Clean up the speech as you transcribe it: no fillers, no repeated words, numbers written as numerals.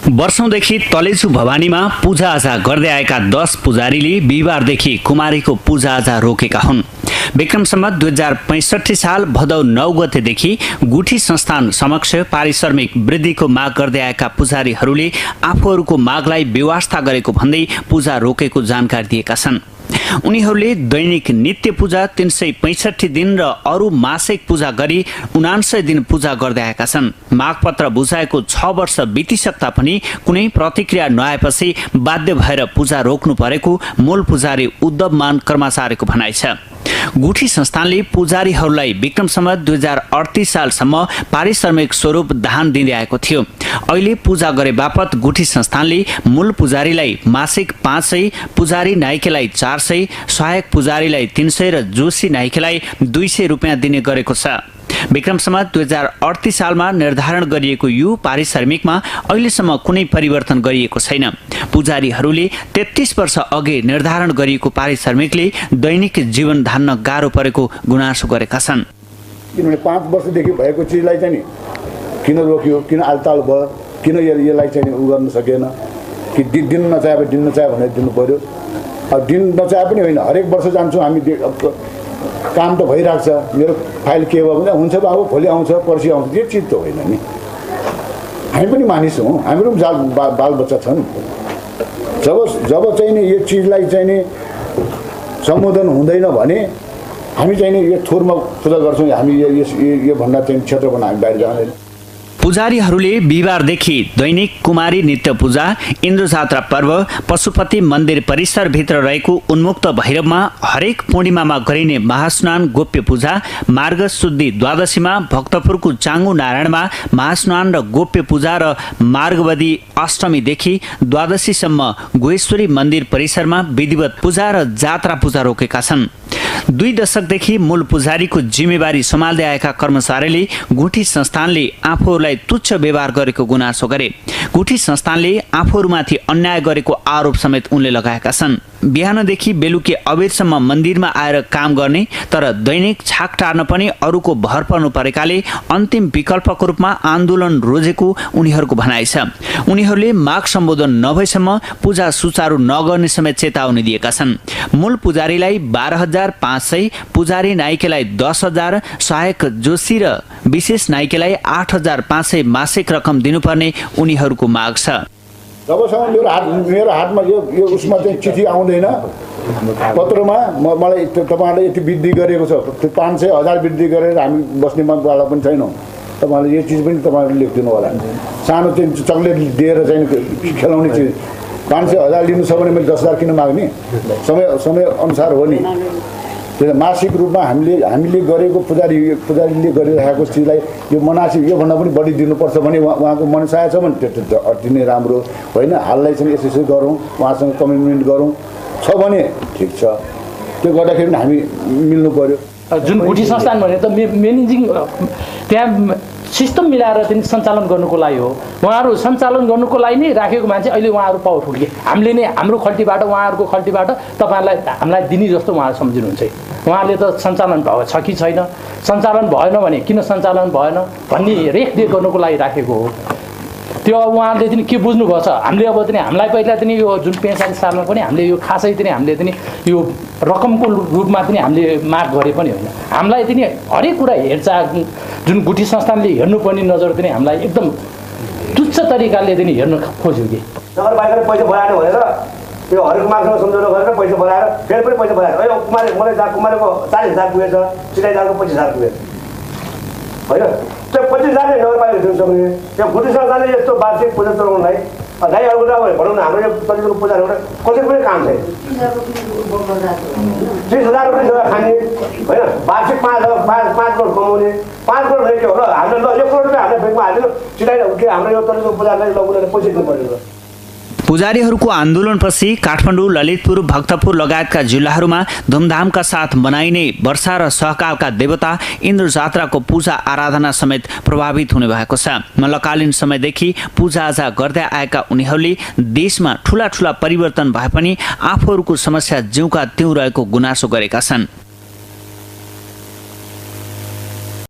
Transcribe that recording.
वर्षौंदेखि तलेजु भवानीमा पूजाआजा गर्दै आएका 10 पुजारीले बिहिबारदेखि कुमारीको पूजाआजा रोकेका हुन्। विक्रम सम्वत 2065 साल भदौ 9 गतेदेखि गुठी संस्थान समक्ष पारिश्रमिक वृद्धिको माग गर्दै आएका पुजारीहरूले आफूहरूको मागलाई बेवास्ता गरेको भन्दै पूजा रोकेको जानकारी दिएका छन्। उनीहरूले दैनिक नित्य पूजा 365 दिन र अरू मासिक पूजा गरी 79 दिन पूजा गर्दै आएका छन्। मागपत्र बुझाएको 6 वर्ष बितिसक्दा पनि कुनै प्रतिक्रिया नआएपछि बाध्य भएर पूजा रोक्नु परेको मूल पुजारी उद्धवमान कर्मचारीको भनाइ छ। गुठी संस्थानले पुजारीहरूलाई विक्रम सम्वत 2038 सालसम्म पारिश्रमिक स्वरूप दान दिँदै आएको थियो। अहिले पूजा गरे बापत गुठी संस्थानले मूल पुजारीलाई मासिक 500, पुजारी नाइकेलाई 400, सहायक पुजारीलाई 300 र जोशी नाइकेलाई 200 रुपियाँ दिने गरेको छ। विक्रम सम्वत 2038 सालमा निर्धारण गरिएको यो पारिश्रमिकमा अहिलेसम्म कुनै परिवर्तन गरिएको छैन। पुजारीहरूले 33 वर्ष अघि निर्धारण गरिएको पारिश्रमिकले दैनिक जीवन धान्न गाह्रो परेको गुनासो गरेका छन्। किनभने 5 वर्षदेखि भएको चिजलाई चाहिँ किन रोकियो, किन आलताल भयो, किन यसलाई चाहिँ उ गर्न सकेन, कि दिन नचाहे दिन नचाहे भनेर दिनु पर्यो। अब दिन नचाहे पनि होइन, हरेक वर्ष जान्छौँ हामी, काम त भइरहेको छ। मेरो फाइल के भयो भने हुन्छ बाबु भोलि आउँछ पर्सि आउँछ, यो चिज त होइन नि। हामी पनि मानिस हौँ, हाम्रो पनि बालबच्चा छन्। जब चाहिँ नि यो चिजलाई चाहिँ नि सम्बोधन हुँदैन भने हामी चाहिँ नि यो थोरमा पूजा गर्छौँ। हामी यो भन्दा चाहिँ क्षेत्रमा हामी बाहिर जाँदैन। पुजारीहरूले बिहिबारदेखि दैनिक कुमारी नित्य पूजा, इन्द्र जात्रा पर्व, पशुपति मन्दिर परिसरभित्र रहेको उन्मुक्त भैरवमा हरेक पूर्णिमामा गरिने महास्नान गोप्य पूजा, मार्ग शुद्धि द्वादशीमा भक्तपुरको चाङ्गु नारायणमा महास्नान र गोप्य पूजा र मार्गवदी अष्टमीदेखि द्वादशीसम्म गोहेश्वरी मन्दिर परिसरमा विधिवत पूजा र जात्रा पूजा रोकेका छन्। 2 दशकदेखि मूल पुजारीको जिम्मेवारी सम्हाल्दै आएका कर्मचारीले गुठी संस्थानले आफूहरूलाई तुच्छ व्यवहार गरेको गुनासो गरे। गुठी संस्थानले आफूहरूमाथि अन्याय गरेको आरोप समेत उनले लगाएका छन्। बिहानदेखि बेलुकी अबेरसम्म मन्दिरमा आएर काम गर्ने तर दैनिक छाक टार्न पनि अरूको भर पर्नु परेकाले अन्तिम विकल्पको रूपमा आन्दोलन रोजेको उनीहरूको भनाइ छ। उनीहरूले माग सम्बोधन नभएसम्म पूजा सुचारू नगर्ने समेत चेतावनी दिएका छन्। मूल पुजारीलाई 12,500, पुजारी नाइकेलाई 10,000, सहायक जोशी र विशेष नाइकेलाई 8,500 मासिक रकम दिनुपर्ने उनीहरूको माग छ। जबसम्म मेरो हातमा यो उसमा चाहिँ चिठी आउँदैन पत्रमा मलाई तपाईँहरूले यति वृद्धि गरेको छ, 500, 1000 वृद्धि गरेर हामी बस्नेवाला पनि छैनौँ, तपाईँहरूले यो चिज पनि तपाईँहरूले लेखिदिनु होला। सानो चाहिँ चक्लेट दिएर चाहिँ खेलाउने चिज 500, 1000 लिनु छ भने मैले 10,000 किन माग्ने? समय अनुसार हो नि। मासिक रूपमा हामीले गरेको पुजारीले गरिरहेको चिजलाई यो मनासी योभन्दा पनि बढी दिनुपर्छ भने उहाँको मनसाय छ भने त्यो अति नै राम्रो होइन। हाललाई चाहिँ यसो गरौँ, उहाँसँग कमिटमेन्ट गरौँ छ भने ठिक छ। त्यो गर्दाखेरि पनि हामी मिल्नु पर्यो। जुन गुठी संस्थान भने त म्यानेजिङ त्यहाँ सिस्टम मिलाएर चाहिँ सञ्चालन गर्नुको लागि हो। उहाँहरू सञ्चालन गर्नुको लागि नै राखेको मान्छे अहिले उहाँहरू पाउ ठुल्के हामीले नै हाम्रो खल्तीबाट उहाँहरूको खल्तीबाट तपाईँहरूलाई हामीलाई दिने जस्तो उहाँहरू सम्झिनुहुन्छ। उहाँहरूले त सञ्चालन छ कि छैन, सञ्चालन भएन भने किन सञ्चालन भएन भन्ने रेखदेख गर्नुको लागि राखेको हो। त्यो उहाँहरूले चाहिँ के बुझ्नुभएको छ, हामीले अब चाहिँ हामीलाई पहिला चाहिँ यो जुन 45 सालमा पनि हामीले यो खासै चाहिँ हामीले चाहिँ यो रकमको रूपमा पनि हामीले माग गरे पनि होइन। हामीलाई चाहिँ हरेक कुरा हेरचाह जुन गुठी संस्थानले हेर्नुपर्ने नजर चाहिँ हामीलाई एकदम तुच्छ तरिकाले चाहिँ हेर्न खोज्यो कि नगरपालिकाले पैसा बनाएर भनेर त्यो हरेक मागसँग सम्झौता गरेर पैसा बनाएर फेरि पनि पैसा बनाएर अहिले कुमारीको 40,000 पुगेछ, सिटाइदारको 25,000 पुगेछ होइन। त्यो 25,000 नै नगरपालिका दिनु सक्ने। त्यो गुठी संस्थानले यस्तो वार्षिक पूजा चलाउनलाई दाइहरूको भनौँ न, हाम्रो यो तरिकाको पूजा कसैको पनि काम छैन। 30,000 रुपियाँ खाने होइन, वार्षिक 5 करोड कमाउने, 5 करोड नै के हो र हामीले 1 करोड रुपियाँ हामीले ब्याङ्कमा हाल्यो सिटाइरहेको के हाम्रो यो तरिकाको पूजालाई लगाउनेले पैसा दिनु पर्यो। पुजारीहरूको आन्दोलनपछि काठमाडौँ, ललितपुर, भक्तपुर लगायतका जिल्लाहरूमा धुमधामका साथ मनाइने वर्षा र सहकालका देवता इन्द्र जात्राको पूजा आराधना समेत प्रभावित हुने भएको छ। मल्लकालीन समयदेखि पूजाआजा गर्दै आएका उनीहरूले देशमा ठूला परिवर्तन भए पनि आफूहरूको समस्या ज्यूका त्यौँ रहेको गुनासो गरेका छन्।